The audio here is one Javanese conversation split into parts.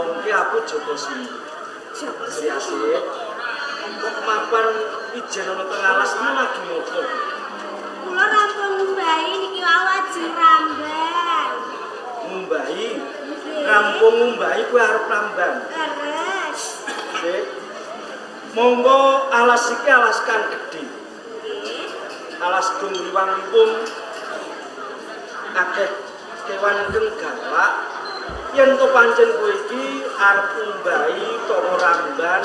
Omongke aku Joko Sindhu. Joko Sri Asih. Kok mapan ijen ana teng alas iki lagi ngopo? Kula rampung ngumbahi niki wau ajeng ramban. Ngumbahi. Nggih. Rampung ngumbahi kowe arep ramban. Leres. Sik. Monggo alas iki alas kang gedhe. Nggih. Alas gung liwang-liwung akeh kewan kang galak. Yen to pancen kowe iki arep ngumbahi utawa ramban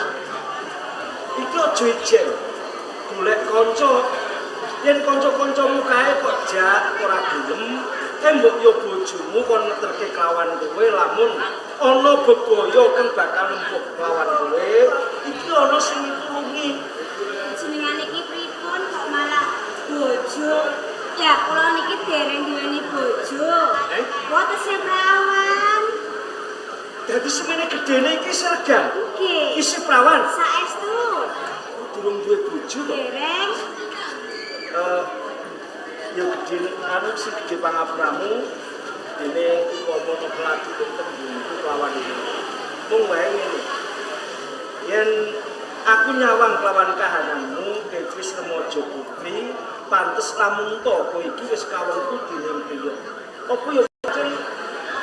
iki aja ijen. Golek kanca. Yen kanca-kancamu kae kok jak ora gelem, mbok yo bojomu kon ngeterke kelawan kowe lamun ana bebaya kang bakal nempuh kelawan kowe, iki ana sing mitulungi. Jenengan niki pripun kok malah bojo? Ya kula niki dereng duweni bojo. Eh? Kula tesih prawan. Dadi semene gedene iki sergan. Nggih. Isih prawan. Saestu. Durung duwe bojo to. Dereng. Ya gedhe anu sing gedhe pangapuramu dene upama ana pelatu tembungku kelawan iki. Mung wae ngene. Yen aku nyawang kelawan kahananmu wis remaja putri, pantes lamun to kowe iki wis kawengku dening priya. Apa ya pancen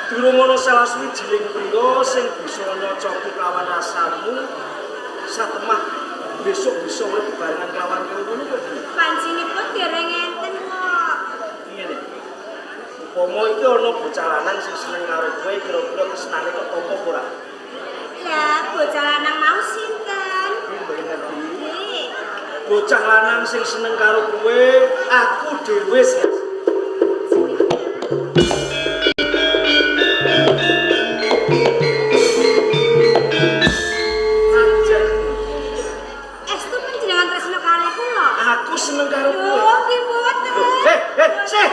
durung ana salah suwijining priya sing bisa nyocoki kelawan rasamu satemah besok bisa urip bebarengan kelawan kowe ngono kok. Pancinipun dereng enten kok. Ngene. Upama iki ana bocah lanang sing seneng karo kowe kira-kira kesenane kok tampa apa ora? Lah, bocah lanang mau sinten? Kuwi mboten ngerti. Nggih. Bocah lanang sing seneng karo kowe, aku dhewe sing Najan Estu panjenengan tresno kalih kula. aku seneng karo kowe. Lho, nggih mboten. Sih.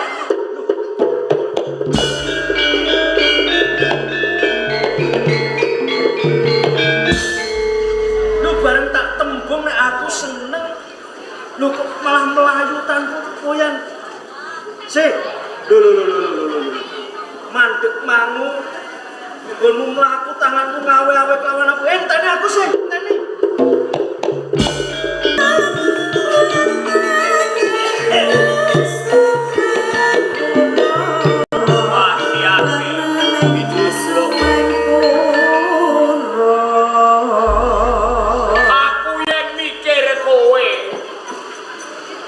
Lu bareng tak tembung nek aku seneng. Lu kok malah melayu tanpa koyan. Sih. Lho lho lho lho lho lho. Mandek mangu. Nggonmu mlaku tanganku ngawe-awe kelawan aku. Enteni aku sih, enteni. Aku yen mikir kowe.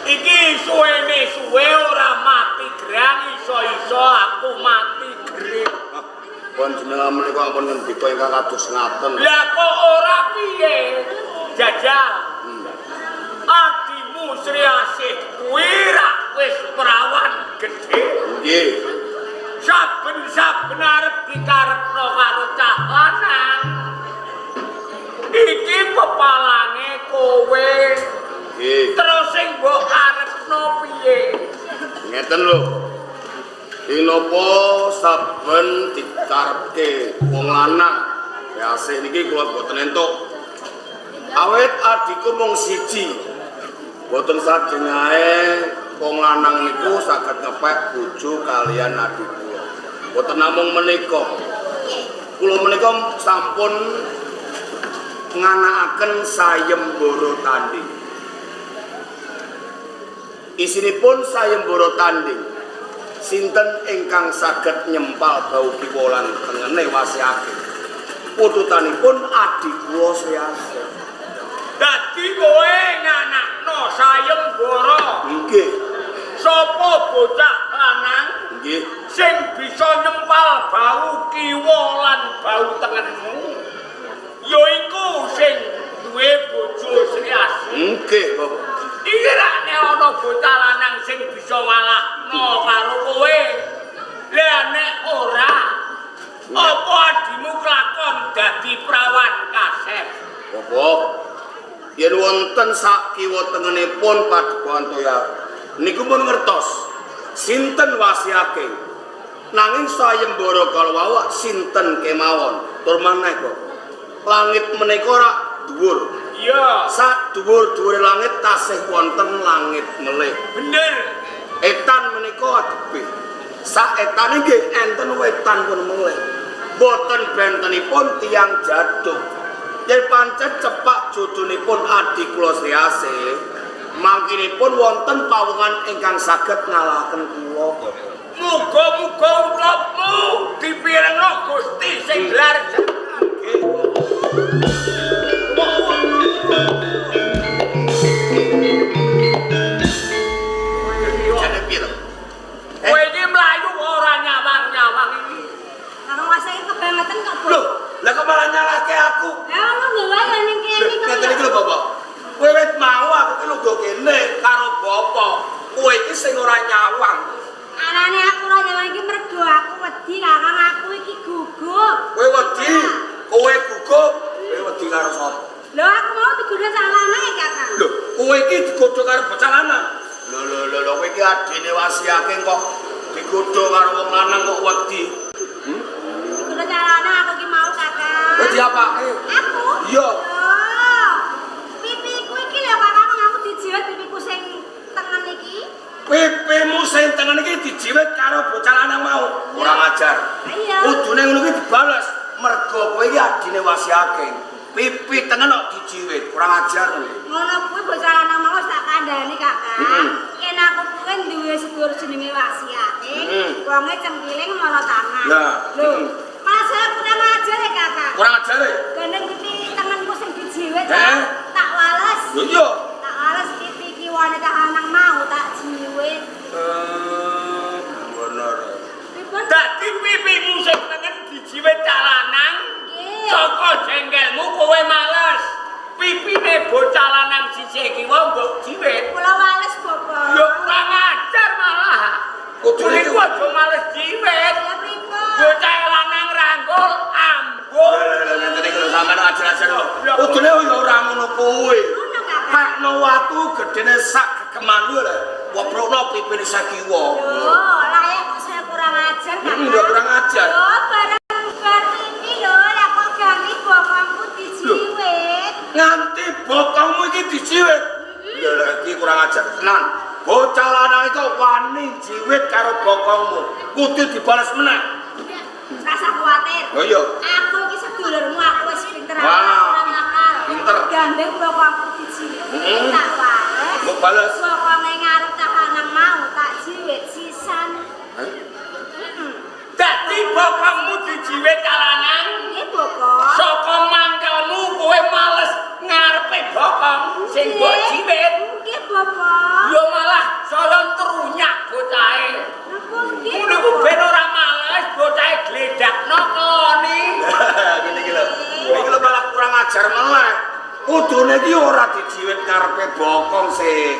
Iki suwene suwe ora mati gerang iso-iso aku mati gering. Panjenengan menika ampun ngendika ingkang kados ngaten. Lah kok ora piye? Jajal. Adimu Sri Asih kuwi rak wis perawan gedhe. Nggih. Saben-saben arep dikarepno karo cah lanang. Iki pepalange kowe. Nggih. Terus sing mbok karepno piye? Ngeten lho. Inapa saben dikarepke wong lanang Asih niki kula boten entuk. Awit adhiku mung siji. Boten sajengae wong lanang niku saged ngepek bojo kalian adhi kula. Boten namung menika. Kula menika sampun nganakaken sayembara tanding. Isinipun sayembara tanding. Sinten ingkang saged nyempal bau kiwa lan tengene wasiake. Pututanipun adhi kula Sri Asih. Dadi kowe nganakno sayembara. Nggih. Sapa bocah lanang Nggih. sing bisa nyempal bau kiwa lan bau tengenmu? Ya iku sing duwe bojo Sri Asih. Nggih, Bapak. Iki rak nek ana bocah lanang sing bisa ngalahno karo kowe. Lah nek ora, apa adimu kelakon dadi prawan kasep? Bapak, yen wonten sak kiwa tengenipun Paduka Toya niku pun ngertos sinten wasiake. Nanging sayembara kala wau sinten kemawon. Tur maneh kok. Langit menika rak dhuwur. Iya, Sak dhuwur-dhuwure langit tasih wonten langit melih. bener. Etan menika adepe. Sak etane nggih enten wetan pun melih. Boten bentenipun tiyang jaduk. Yen pancen cepak jodhonipun adi kula Sri Asih, mangkinipun wonten pawongan ingkang saged ngalahaken kula. Muga-muga utopmu dipirengno Gusti sing gelar jagat. Nggih. Jane piye to? Kowe iki mlayu ora nyawang-nyawang iki. Kakang Wasi iki kebangetan kok, Bu. Lho, lah kok malah nyalahke aku? Lah ngono wae ning kene kok. Ngeten iki lho, Bapak. Kowe wis mau aku ki lungguh kene karo bapak. Kowe iki sing ora nyawang. Anane aku ora nyawang iki mergo aku wedi Kakang, aku iki gugup. Kowe wedi, kowe gugup, kowe wedi karo sapa? Lho aku mau digodha sak lanang e, Kakang. Lho, kowe iki digodha karo bocah lanang. Lho lho lho, kowe iki adine Wasiake kok digodha karo wong lanang kok wedi. Digodha sak lanang aku iki mau, Kakang. Wedi apake? Aku? Iya. Pipiku iki lho Kakang, aku dijiwet pipiku sing tengen iki. Pipimu sing tengen iki dijiwet karo bocah lanang mau. Kurang ajar. Iya. Kudune ngono iki dibales. Mergo kowe iki adine Wasiake. Pipi tengen kok dijiwet, kurang ajar kowe. Ngono kuwi bocah lanang mau wis tak kandhani, Kakang. Yen aku kuwi duwe sedulur jenenge Wasiake, wonge cengkiling mara tangan. Lho, malah saya kurang ajar ya, Kakang. Kurang ajar e? Gandeng pipi tengenku sing dijiwet, tak wales. Lho iya. Tak wales pipi kiwane cah lanang mau tak jiwet. Bener. Dadi pipimu sing tengen dijiwet cah lanang. Saka jengkelmu kowe males. Pipine bocah lanang sisih kiwa mbok jiwet. Kula wales, Bapak. Ya kurang ajar malah. Kudune ku aja males jiwet. Ya pripun? Bocah lanang rangkul ambuh. Lho ngene iki lho sampean ajar-ajar kok. Kudune ya ora ngono kuwi. Ngono, Kakang. Pekno watu gedene sak gegeman lho. Wobrokno pipine sakiwa. Lho, layak kok saya kurang ajar, Kakang. Lho kurang ajar. Lho, barang bar iki lho, lah kok ganti bokongku dijiwet. Nganti bokongmu iki dijiwet. Lho lha iki kurang ajar tenan. Bocah lanang iki wani jiwit karo bokongmu. Kudu dibales meneh. Rasa kuwatir. Lho iya. Aku iki sedulurmu, aku wis pinter, aku ora nakal. Pinter. Gandeng bokongku dijiwet, tak wales. Mbok bales. Bokonge ngarep cah lanang mau tak jiwit sisan. Dadi bokongmu dijiwit cah lanang. Nggih, Bokong. Saka mangkelmu kowe males ngarepe bokong sing mbok jiwit. Nggih, Bapak. Ya malah saya trunyak bocahe. Napa nggih? Ngono ku ben ora males bocahe gledakno keloni. Ngene iki lho. Iki lho malah kurang ajar meneh. Kudune iki ora dijiwit ngarepe bokong sih.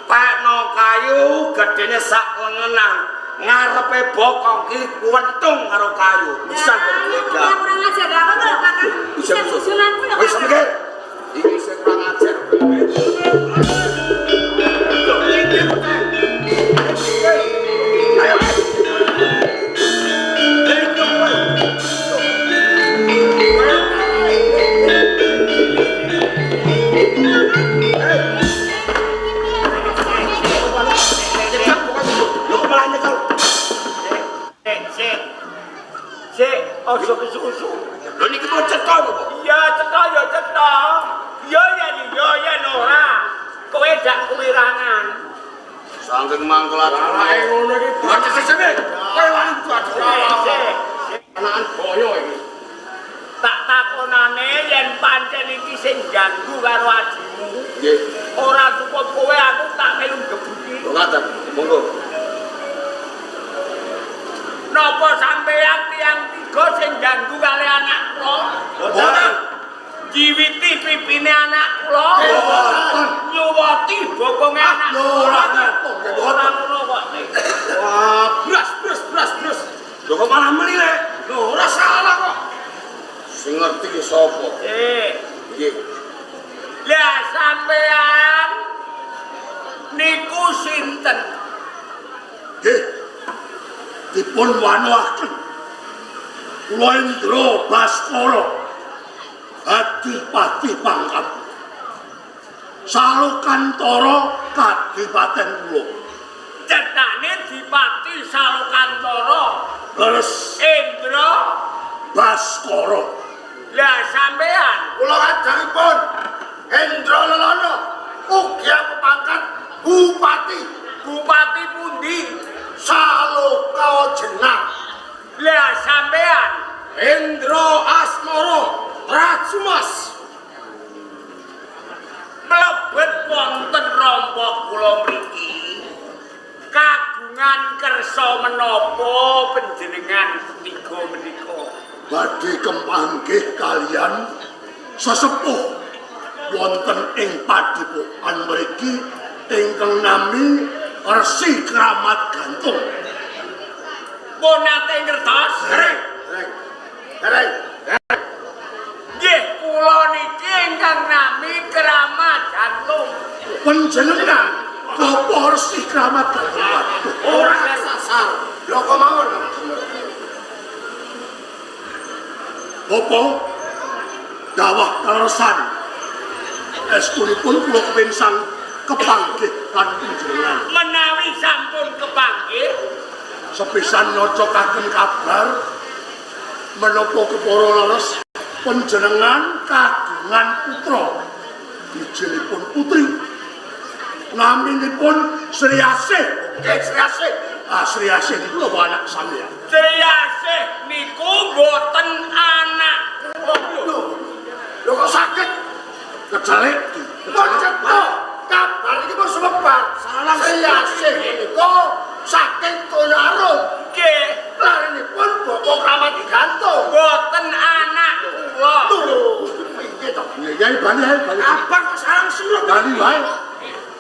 Pekno kayu gedene sak lengenan. Ngarepe bokong iki kuwentung karo kayu. Bisa gledak. Kurang ajar aku lho, Kakang. Bisa usulanku lho. Wis mikir. Iki sing kurang ajar. Ayo. Sik, aja kesusu. Lho niki mau cetha kok, Pak. Iya, cetha ya cetha. Iya yen iya yen ora. Kowe dak kuwirangan. Saking mangkel ati. Ngono iki. Aja sesene. Kowe wani kudu aja. Sik. Anakan boyo iki. Tak takonane yen pancen iki sing ganggu karo adimu. Nggih. Ora cukup kowe aku tak melu gebuki. Lho ngaten, monggo. Napa sampeyan tiyang tiga sing ganggu kali anak kula? Mboten. Jiwiti pipine anak kula. Mboten. Nyuwati bokonge anak Ora kula. Ora ngono kok. Wah, bras bras bras bras. Lho kok malah melilek? Lho ora salah kok. Sing ngerti ki sapa? Nggih. Lah sampean niku sinten? Nggih. Dipun wanuaken. Kula Indra Baskara. Adipati Pangkat. Salokantara kadipaten kula. Cetane Dipati Salokantara. Leres. Indra Baskara. Lah sampean kula kajengipun Hendra Lelono ugi pangkat bupati. Bupati pundi? Saloka Jenang. Lah sampean Hendra Asmara Rajumas. Mlebet wonten rompok kula mriki kagungan kersa menapa panjenengan ketiga menika? Badhe kepanggih kalian sesepuh wonten ing padepokan mriki ingkang nami Resi Kramat Gantung. Pun nate ngertos? Dereng. Dereng. Nggih, kula niki ingkang nami Kramat Gantung. Panjenengan Bapak Resi Kramat Gantung. Ora sasar. Lho kok mawon? Bapak dawah kaleresan estunipun kula kepinsang kepanggih lan panjenengan. Menawi sampun kepanggih sepisan nyocokaken kabar menapa kepara leres panjenengan kagungan putra bijilipun putri naminipun Sri Asih. Nggih, Sri Asih. Ah, Sri Asih niku lho anak sampeyan. Sri Asih niku mboten anak kula. Lho, lho kok saged kecelek? Kok cetha kabar iki pun sumebar. Sri Asih niku saking Toyo Arum. Nggih, larenipun Bapak Kramat Gantung. Mboten anak kula. Lho, piye to? Ya bali ae, bali. Apa kok sarang surut? Bali wae.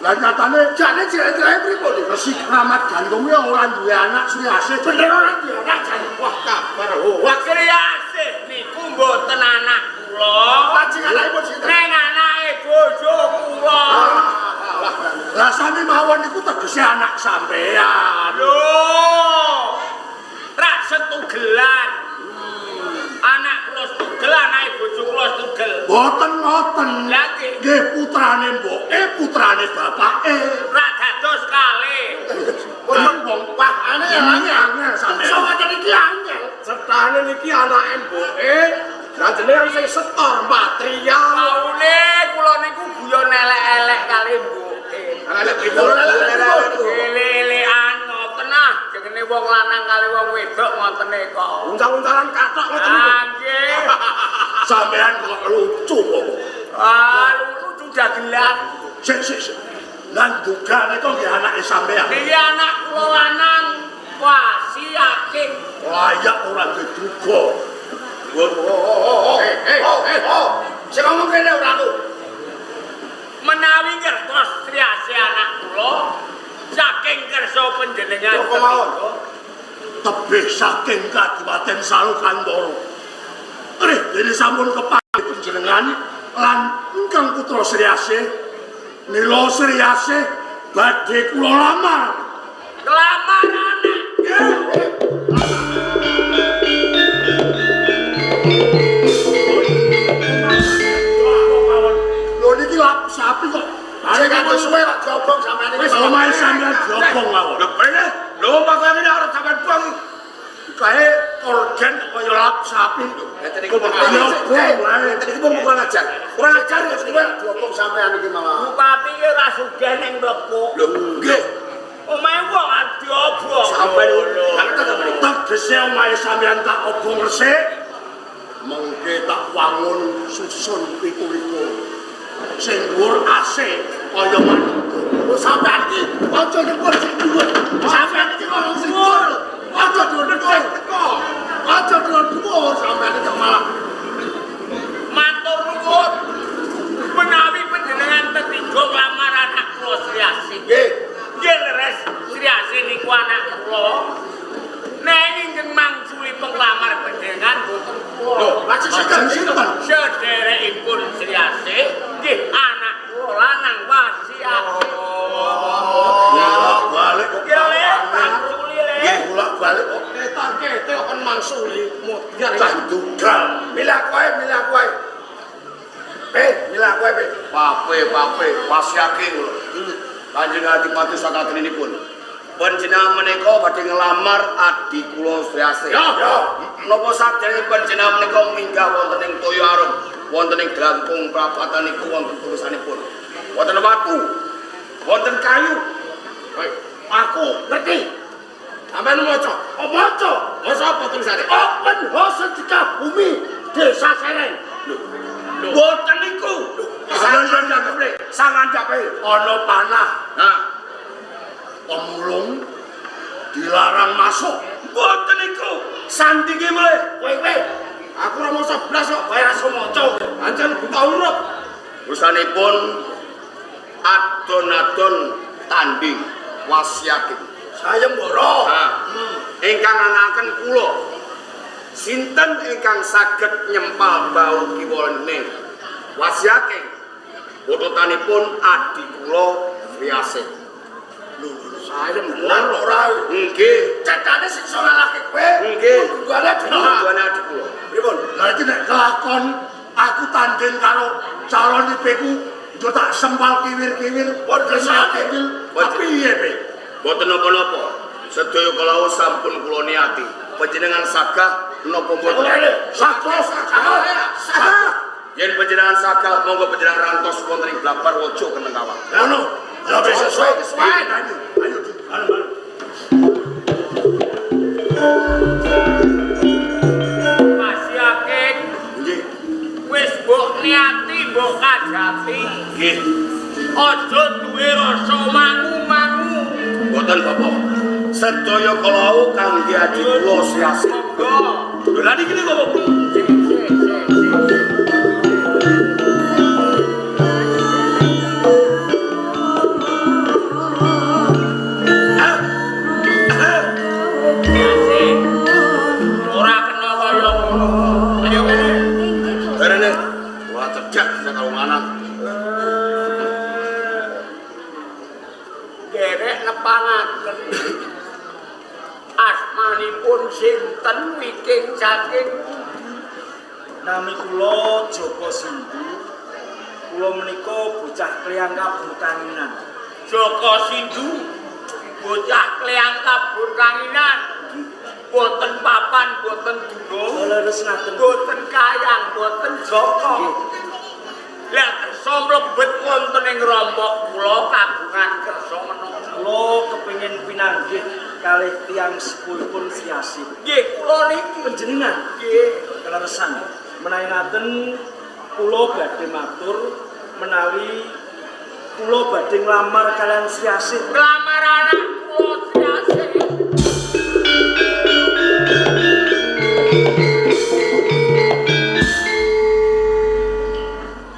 Lah nyatane jane jere-jere pripun? Resi Kramat Gantung ya ora duwe anak Sri Asih. Bener ora duwe anak jane. Wah, kabar hoak. Sri Asih niku mboten anak kula. Lajeng anakipun sinten? Neng anake bojo kula. Lah sami mawon niku tegese anak sampean. Lho. Rak setugelan. Anak kula setugel, anake bojo kula setugel. Mboten ngoten. Lah nggih. Nggih putrane mboke, putrane bapake. Rak dados kalih. Wong wong wah aneh angel sampean. Iso ngoten iki angel. Setane niki anake mboke, lah jenengan sing setor material. Taune kula niku guyon elek-elek kalih mboke. Elek pripun? Elek-elekan ngoten ah, jenenge wong lanang kalih wong wedok ngotene kok. Uncal-uncalan kathok ngoten niku. Ah nggih. Sampean kok lucu kok. Ah lucu dagelan. Sik sik sik. Lan dugane kok nggih anake sampean. Niki anak kula lanang wasiake. Layak ora diduga. Oh, oh. Sing ngomong kene ora aku. Menawi ngertos Sri Asih anak kula saking kersa panjenengan Lho kok mawon? Tebih saking Kadipaten Salokantara. Rih dene sampun kepanggih panjenengan lan ingkang putra Sri Asih. Mila Sri Asih badhe kula lamar. Lamar anak. Lho niki lap sapi kok. Sing kanggo suwe kok diobong sampean iki. Wis omahe sampean diobong mawon. Lho bener. Lho omah kaya ngene arep sampean buang. Kae organ kaya lap sapi. Ngeten iku pun ngeten iki pun kurang ajar. Kurang ajar ngeten iki diobong sampean iki malah. Bupati ki ora sugih ning mlebu. Lho nggih. Omahe wong arep diobong. Sampean ngoten to mriki. Tegese omahe sampean tak obong resik. Mengke tak wangun susun 27. Sing dhuwur AC kaya manuk. Lho sampean iki aja dhuwur sing dhuwur. Sampean iki ngomong sing dhuwur. Aja dhuwur teko. Aja dhuwur sampean iki malah matur nuwun. Menawi panjenengan tetiga nglamar anak kula Sri Asih. Nggih. Nggih leres Sri Asih niku anak kula. Nanging ingkang mangsuli penglamar panjenengan boten kula. Lho, lajeng sinten? Sinten? Sederekipun Sri Asih nggih anak kula lanang wasiate. Bolak balik kok. Nggih le, mangsuli le. Nggih, bolak balik kok Ketak-ketek kok kon mangsuli modyar. Cah dugal. Milih aku ae, milih aku ae. Milih aku ae, Pape, pape, wasiake kula. Kanjeng Adipati sakadeninipun. Panjenengan menika badhe nglamar adi kula Sri Asih. Ya. Ya. Napa saderenge panjenengan menika minggah wonten ing Toya Arum, wonten ing Glangkung prapatan niku wonten tulisanipun. Wonten watu, wonten kayu. Hei, aku ngerti. Sampeyan maca. Oh, maca. Maca apa tulisane? Open House Sedekah Bumi Desa Sereng. Lho, mboten niku. Sangandape ana panah. Nah, pemulung dilarang masuk. Mboten niku. Sandinge mulih. Kowe kowe. Aku ora maca blas kok bayar iso maca. Pancen buta huruf. Urusanipun adon-adon tanding wasiaking. Sayembara. Nah, ingkang ngangaken kula. Sinten ingkang saged nyempal bau kiwane wasiaking. Pututanipun adi kula Sriasih. Sayembara ora. Nggih. Cetane sing iso ngalahke kowe. Nggih. Tunggane adi kula. Pripun? Lah iki nek kelakon aku tanding karo calon IP-ku yo tak sempal kiwir-kiwir pun kersake. Piye, Pe? Mboten napa-napa. Sedaya kala sampun kula niati. Panjenengan sagah napa mboten? Sagah, sagah, sagah. Yen panjenengan sagah monggo panjenengan rantos wonten ing Blabar Waja Keneng Kawah. Ngono. Ya wis sesuai. Ayo, ayo, ayo. Wasiake. Nggih. Wis mbok niati mbok kajati. Nggih. Aja duwe rasa mangu-mangu. Mboten Bapak. Sedaya kala kangge adi kula Sriasih. Monggo. Lho lha niki kok Bapak. Ora kena kaya ngono. Ayo kene. Rene. Ora cedhak karo lanang. Derek nepangaken asmanipun sinten wiking saking nami kula Joko Sindu. Kula menika bocah Kleyang Kabur Kanginan. Joko Sindu bocah Kleyang Kabur Kanginan. Boten papan, boten dunung, leres ngaten, boten kayang, boten joko. Lah kersa mlebet wonten ing rompok kula kagungan kersa menapa? Kula kepengin pinanggih kalih tiyang sepuhipun Sriasih. Nggih, kula niki panjenengan. Nggih, keleresan. Menawi ngaten kula badhe matur menawi kula badhe nglamar kaliyan Sriasih. Nglamar anak kula Sriasih.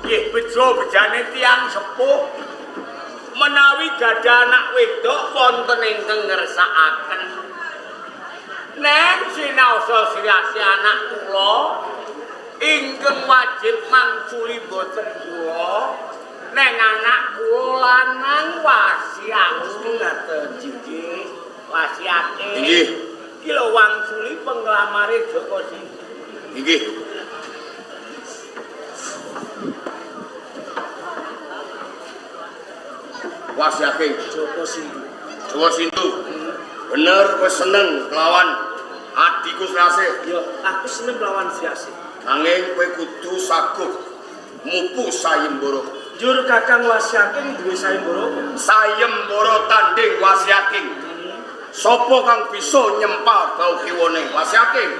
Nggih, bejo bejane tiyang sepuh menawi gadah anak wedok wonten ingkang ngersakaken. Neng sinaosa Sriasih anak kula ingkang wajib mangsuli boten kula, neng anak kula lanang wasiake. Ngaten nggih, wasiake. Nggih. Iki lho wangsuli penglamare Joko Sindu. Nggih. Wasiake Joko Sindu. Joko Sindu. Bener kowe seneng kelawan adhiku Sriasih. Ya, aku seneng kelawan Sriasih. Nanging kowe kudu saguh mupu sayembara. Njur Kakang Wasiaking duwe sayembara. Sayembara tanding Wasiaking. Sopo kang bisa nyempal bau kiwane Wasiaking?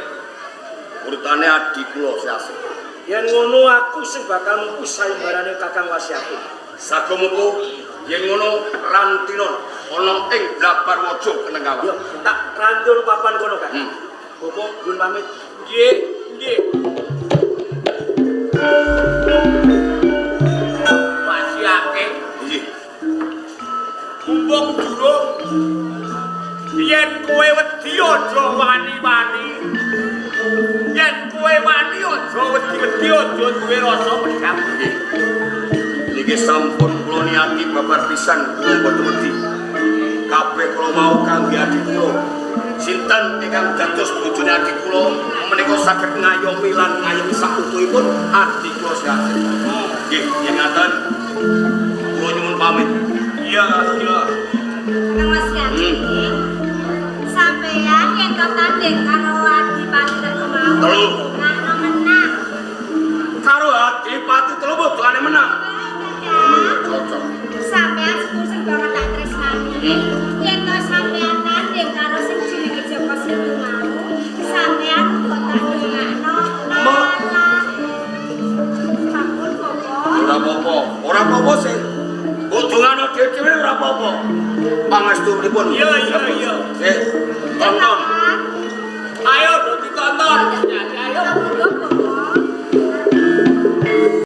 Urutane adhi kula Sriasih. Yen ngono aku sing bakal mupu sayembarane Kakang Wasiaking. Saguh mupu yen ngono rantinon ana ing Blabar Waja Keneng Kawah. Yo, tak rantul papan kono, Kang. Bapak nyuwun pamit. Nggih, nggih. Wasiake. Nggih. Mumpung durung yen kowe wedi aja wani-wani. Yen kowe wani aja wedi-wedi, aja duwe rasa pedhap. Nggih. Niki sampun kula niati babar pisan kula boten wedi. Kabeh kula mau kangge adi kula. Sinten ingkang dados bojone adi kula menika saged ngayomi lan ngayomi sakutuhipun adi kula Sriasih. Nggih, yen ngaten kula nyuwun pamit. Iya, iya. Kakang Wasiaking. Sampeyan yen to tanding karo Adipati Kemawon. Telu. Dongakno menang. Karo Adipati Telu mbok dongane menang. Cocok. Sampean sedulur sing banget tak tresnani. Yen to sampean tanding karo sing jenenge Joko Setu mau, sampean kok tak dongakno kalah. Sampun Bapak. Ora apa-apa, ora apa-apa sih. Mbok dongano dhewe ora apa-apa. Pangestunipun. Iya iya iya. Tonton. Ayo do ditonton. Ayo. Ayo.